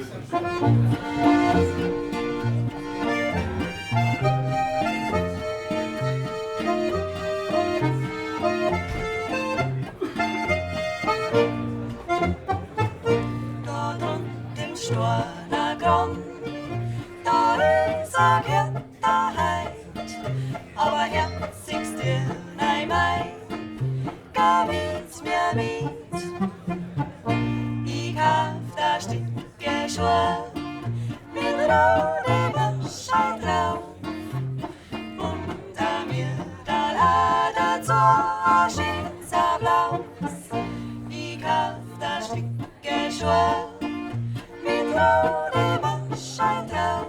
Da drunten im Stornergrund, da ist a Heit, aber herzigst dir nei mei, gar mit mir mit. Ich kauf da Sticke Schuhe mit rotem Schei drauf und da mir da leider zu schönes Applaus. Ich kauf da Sticke Schuhe mit rotem Schei drauf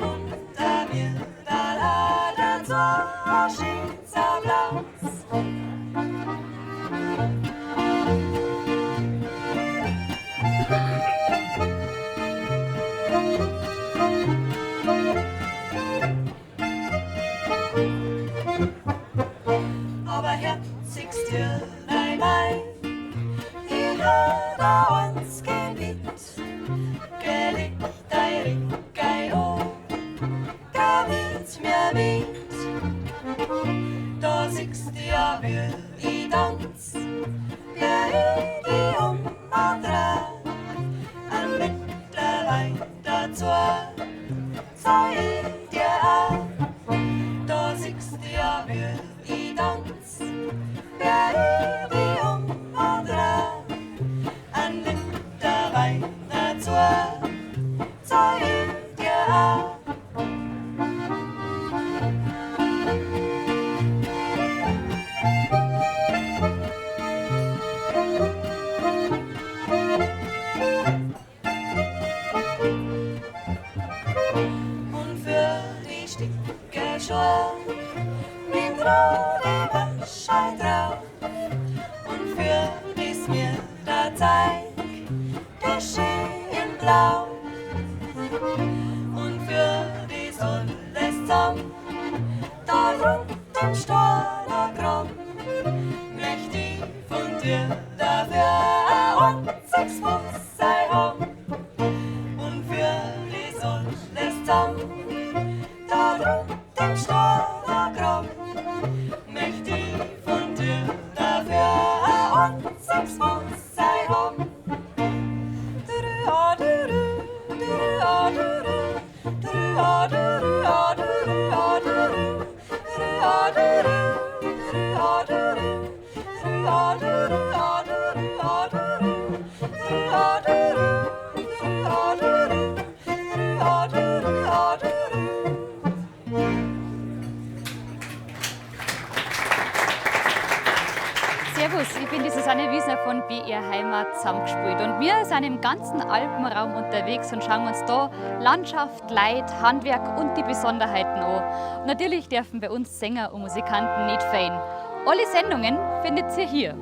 und da mir da leider zu schönes Applaus. Aber herzigst dir nei mei, ich hab da eins Gebiet, gelegt dei Rickei o, geh mit mir mit. Da siehst du ja, wie ich tanz, wie ich die umdreh, ein Mittelwein dazu, sei ich dir auch. Da siehst du ja, wie ich tanz, wie ich die umdreh, ein Liter Wein dazu, sei ich dir auch. Und für die Sticke Schuhe mit rotem Schei drauf und für dies mir da zeig, der schön blau und für die Sonne zusammen, da rund im Stornergrund, möcht ich von dir dafür und sechs Fuß sei haben. Und für die Sonne zusammen, da rund im Stornergrund, möcht ich von dir dafür und sechs Fuß sei haben. Servus, ich bin die Susanne Wiesner von BR Heimat zusammengespielt und wir sind im ganzen Alpenraum unterwegs und schauen uns da Landschaft, Leid, Handwerk und die Besonderheiten an. Und natürlich dürfen bei uns Sänger und Musikanten nicht fehlen. Alle Sendungen findet ihr hier.